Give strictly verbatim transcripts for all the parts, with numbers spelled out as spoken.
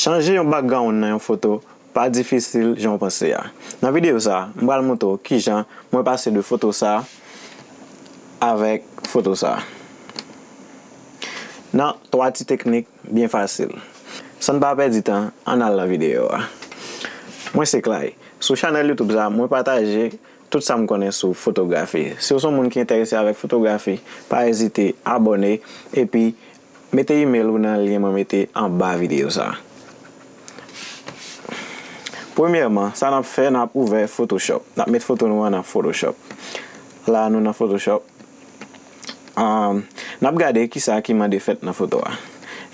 Chanje yon background nan yon foto pa difisil jan w panse a. Nan videyo sa, m pral montre w kijan mwen pase de foto sa avèk foto sa. Nan twa ti teknik byen fasil. San n pa pèdi tan, ann al nan videyo a. Mwen se Clay. Sou chanèl YouTube sa, mwen pataje tout sa m konnen sou fotografi. Si w se yon moun ki enterese avèk fotografi, pa ezite abòne epi mete imèl ou nan lyen mwen mete anba videyo sa. Premyèman, sa n ap fè, n ap ouvè Photoshop. N ap met foto nou an nan Photoshop. La, nou nan Photoshop. Um, n ap gade kisa ki mande fèt nan foto a.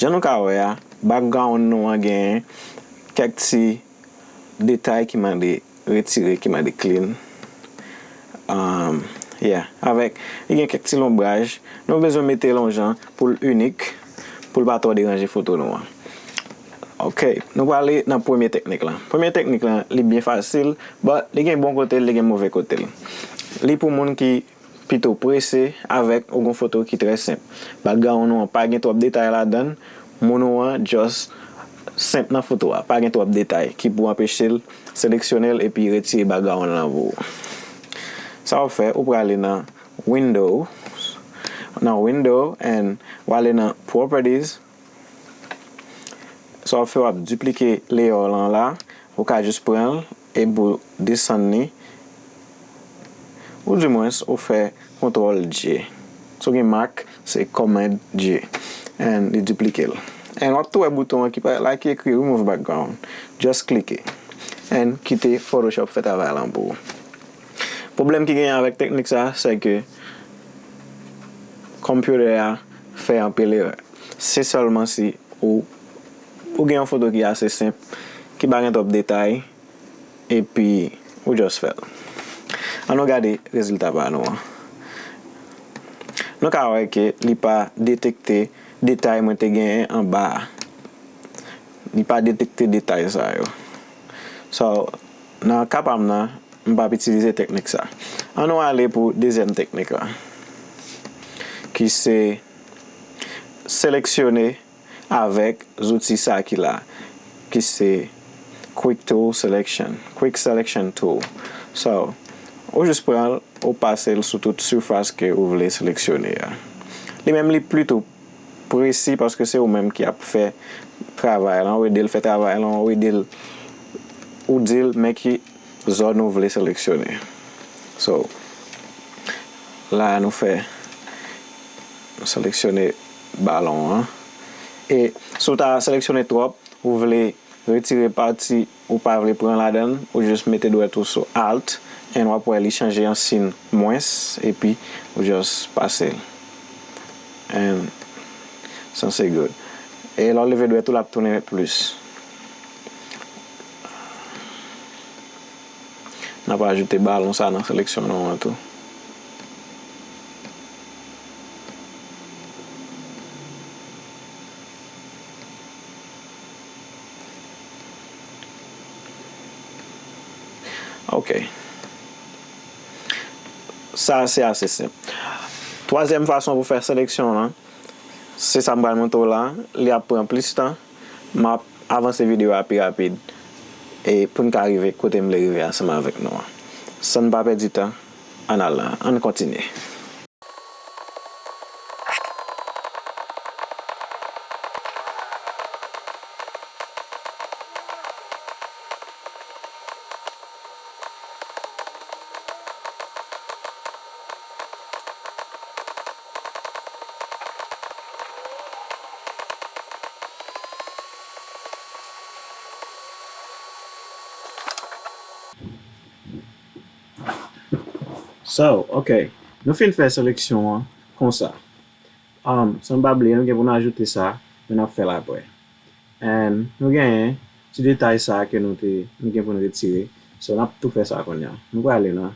Jan nou ka wè a, background nou an genyen kèk ti detay ki mande retire, ki mande clean. Um, yeah, avèk, li gen kèk ti lonbraj. Nou bezwen mete l yon jan pou l inik, pou l pa twò deranje foto nou an. Ok, nou prale nan premye teknik lan. Premye teknik lan, li byen fasil, but li gen bon kote l, li gen move kote l. Li pou moun ki pito prese avèk ou gon foto ki trè senp. Background ou an pa gen twòp detay ladan l, moun ou an just senp nan foto a, pa gen twòp detay ki pou anpeche l seleksyone l epi retire background lan pou ou. Sa w ap fè, ou prale nan Window, nan Window and w ale nan Properties. Sa w ap fè, w ap diplike layer lan la. Ou ka jis pran l e pou desann li. Ou dimwens, ou fè kontwòl J. Si w gen Mac, se Command J. And li diplike l. And w ap tou wè bouton an ki parèt la ki ekri Remove Background. Just klike. And kite Photoshop fè travay lan pou ou. Pwoblèm ki genyen avèk teknik sa, se ke computer a fè anpil erè. Se sèlman si ou, ou gen yon foto ki ase senp, ki pa gen twòp detay, epi ou just fè l. Ann nou gade rezilta pa nou an. Nou ka wè ke li pa detekte detay mwen te genyen anba a. Li pa detekte detay sa yo. So, nan ka pa m nan, m p ap itilize teknik sa. Ann nou ale pou dezyèm teknik la, ki se seleksyone avèk zouti sa ki la, ki se Quick Tool Selection, Quick Selection Tool. So, ou jis pran l, ou pase l sou tout sifas ke ou vle seleksyone a. Li menm li plito presi paske se ou menm ki ap fè travay lan, ou ede l fè travay lan, ou ede l, ou di l men ki zòn ou vle seleksyone. So, la nou fè seleksyone balon an. E si w ta seleksyone twòp, ou vle retire pati ou pa vle pran ladan l, ou jis mete dwèt ou sou Alt, and w ap wè li chanje an siy mwens, epi ou just pase l. And sanse good. E lè w leve dwèt ou, l ap tounen plis. N ap ajoute balon sa nan seleksyon nou an tou. Ok. Sa se ase senp. Twazyèm fason pou fè seleksyon an, se sa m pral montre w la. Li ap pran plis tan. M ap avanse videyo a pi rapid e pou n ka rive kote m vle rive ansanm avèk nou an. San n pa pèdi tan, ann al, ann kontinye. So, ok. Nou fin fè seleksyon an konsa. Um, san pa bliye, nou gen pou n ajoute sa, men n ap fè l apre. And nou genyen ti detay sa ke nou te, nou gen pou n retire. So, n ap tou fè sa kounye a. Nou prale nan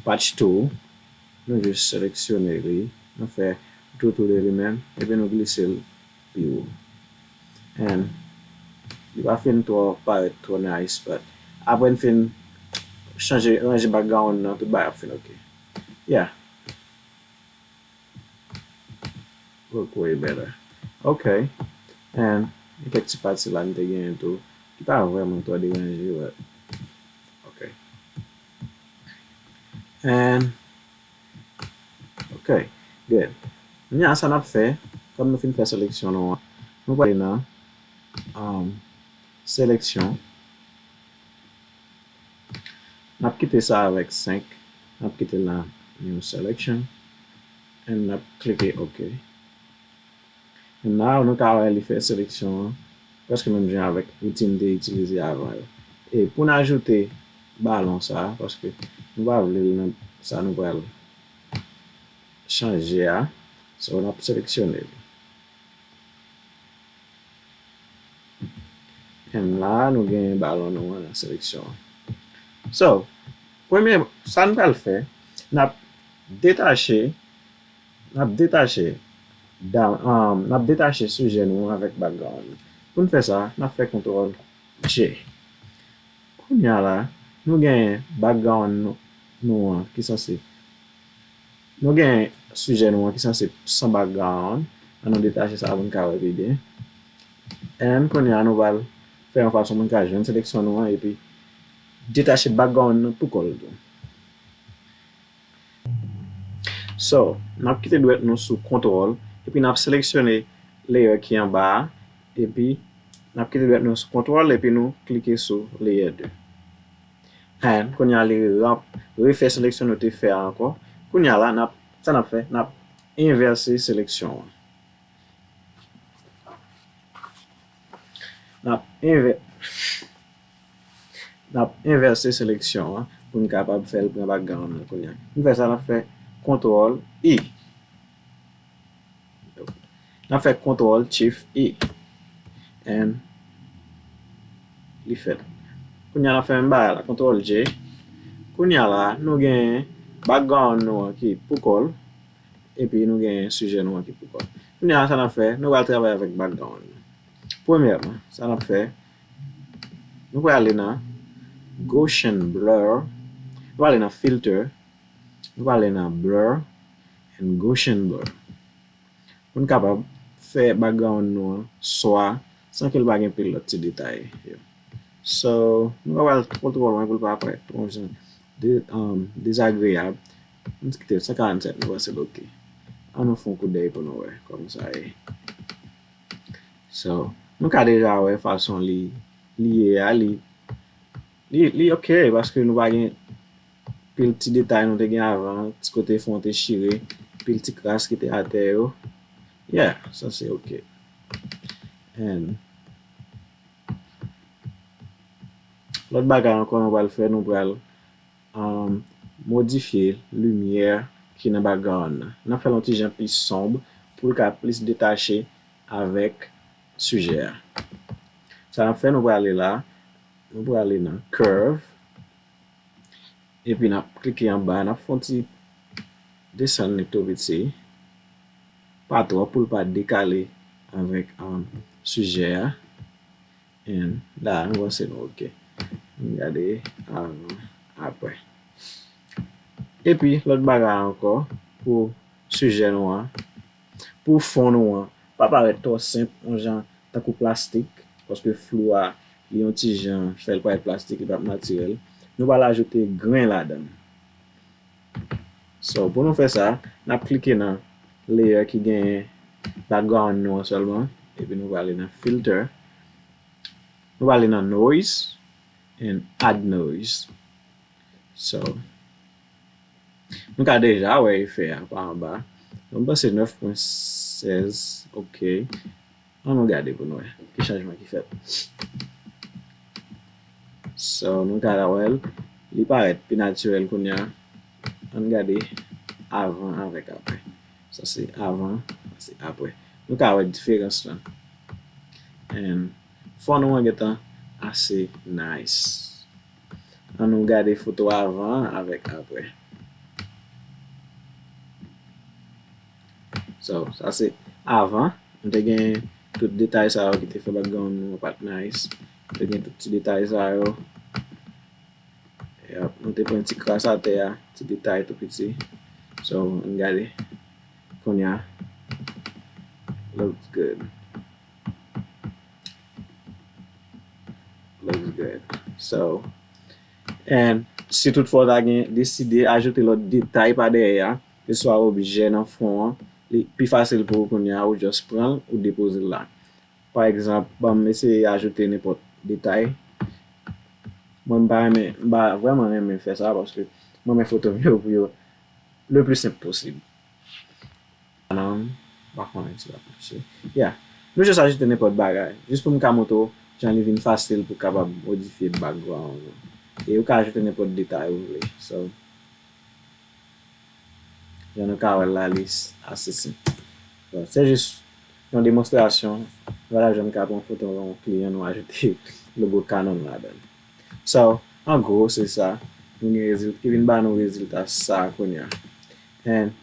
Patch Tool. Nou jis seleksyone li. Nou fè toutou de li menm. Epi nou glise l pi wo. And li pa fin twò parèt twò nice, but apre n fin chanje, ranje background nan, tout bagay ap fin ok. Yeah. Look way better. Ok. And Gen kèk ti pati la m te genyen tou ki pa vrèman twò deranje, but ok. And ok, good. Kounye a sa n ap fè, kòm nou fin fè seleksyon nou an, nou prale nan um, seleksyon. N ap kite sa avèk senk, n ap kite l nan new selection, and n ap klike ok. And now nou ka wè li fè seleksyon an prèske menm jan avèk woutin m te itilize avan yo. E pou n ajoute balon sa a, paske nou pa vle l nan sa nou pral chanje a, so n ap seleksyone li. And la nou gen balon nou an nan seleksyon an. So, premye sa n pral fè, n ap detache, n ap detache down, um, n ap detache sijè nou an avèk background. Pou n fè sa, n ap fè kontwòl J. Kounye a la, nou gen background nou, nou an ki sanse, nou gen sijè nou an ki sanse san background. Ann nou detache sa pou n ka wè pi byen. And kounye a nou pral fè yon fason pou n ka jwenn seleksyon nou an epi detache background nan pou kò l tou. So, n ap kite dwèt nou sou kontwòl epi n ap seleksyone layer ki anba a epi n ap kite dwèt nou sou kontwòl epi nou klike sou layer de. And kounye a li refè seleksyon nou te fè a ankò. Kounye a la n ap, sa n ap fè, n ap envèse seleksyon an. N ap envè n ap envèse seleksyon an pou n kapab fè l pran background nan kounye a. Pou n fè sa, n ap fè kontwòl I. N ap fè kontwòl Shift I. And li fèt. Kounye a n ap fè menm bagay la, kontwòl J. Kounye a la, nou gen background nou an ki pou kò l. Epi nou gen sijè nou an ki pou kò l. Kounye a sa n ap fè, nou pral travay avèk background. Premyèman, sa n ap fè, nou prale nan Gaussian blur, nou prale nan filter, nou prale nan blur and Gaussian blur. Pou n kapab fè background nou an swa san ke l pa gen pil lòt ti detay yo. So, nou pa pral twò twò lwen pou l pa parèt twò jan de, um, dezagreyab. Nou kite l san karannsèt, nou pase l oke. Ann nou fè yon kout dèy pou nou wè kòman sa ye. So, nou ka deja wè fason li, li ye a, li, li, li oke, paske nou pa gen pil ti detay nou te gen avan, ti kote fon te chire, pil ti kras ki te atè yo. Yeah, sa se oke. And lòt bagay ankò nou pral fè, nou pral, um, modifye limyè ki nan background nan. N ap fè l yon ti jan pi sonb pou l ka plis detache avèk sijè a. Sa n ap fè, nou prale la, nou prale nan curve, epi n ap klike anba, n ap fè yon ti desann li tou piti, pa twòp pou l pa dekale avèk, um, sijè a. And la, nou panse nou oke. Ann gade avan, apre. Epi, lòt bagay ankò, pou sijè nou an, pou fon nou an pa parèt twò senp, yon jan tankou plastik, paske flou a, li yon ti jan fè l parèt plastik, li p ap natirèl. Nou pral ajoute gren ladan l. So, pou nou fè sa, n ap klike nan layer ki genyen background nou an sèlman, epi nou prale nan filter, nou prale nan noise, and add noise. So, nou ka deja wè efè a pa anba. Mwen panse nèf pwen sèz, oke. Ann nou gade pou nou wè ki chanjman ki fèt. So, nou ka wè l, li parèt pi natirèl kounye a. Ann gade avan avèk apre. Sa se avan, sa se apre. Nou ka wè diferans lan. And fon nou an gentan ase nice. Ann nou gade foto avan avèk apre. So, sa se avan. Nou te gen tout detay sa yo ki te fè background nou pa t nice. Nou te gen tout ti detay sa yo. Yep, nou te pran ti kras atè a, ti detay tou piti. So, ann gade. Kounye a, looks good. So, and si toutfwa w ta gen deside ajoute lòt detay pa dèyè a, ke swa objè nan fon an, li pi fasil pou ou kounye a, ou just pran l, ou depoze l la. Pa egzanp, ban m eseye ajoute nenpòt detay. Mwen, m pa renmen, m pa vrèman renmen fè sa, paske m renmen foto m yo pou yo le pli senp posib. Non, m pa konnen si l ap mache. Yeah. Nou just ajoute nenpòt bagay. Jis pou m ka montre w jan li vin fasil pou w kapab modifye background ou. E ou ka ajoute nenpòt detay ou vle. So, jan nou ka wè l la, li ase senp. So, se jis yon demonstrasyon. Vwala jan nou ka pran foto yon kliyan, nou ajoute logo Canon ladan l. So, an gwo, se sa. Nou gen rezilta, ki vin ba nou rezilta sa a kounye a. And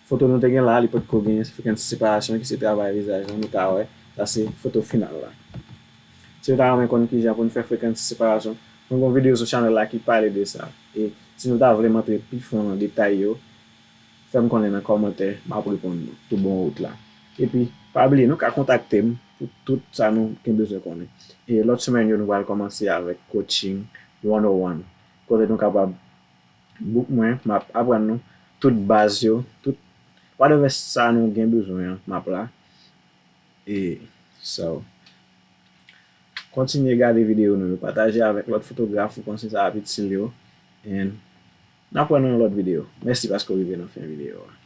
foto nou te gen la, li potko gen frekansi separasyon ki se travay vizaj lan, nou ka wè. Sa se foto final la. Si nou ta renmen konn kijan pou nou fè frekansi separasyon, nou gen yon videyo sou chanèl la ki pale de sa. E si nou ta vle m antre pi fon nan detay yo, fè m konnen nan kòmantè, m ap reponn nou tou bon wout la. Epi, pa bliye, nou ka kontakte m pou tout sa nou gen bezwen konnen. E lòt semèn yo, nou pral kòmanse avèk coaching one oh one, kote nou kapab book mwen, m ap aprann nou tout baz yo, tout whatever sa nou gen bezwen an, m ap la. E so, kontinye gade videyo nou yo, pataje avèk lòt fotograf ou panse sa ap itil yo. And n ap wè nan yon lòt videyo. Mèsi paske w rive nan fen videyo a.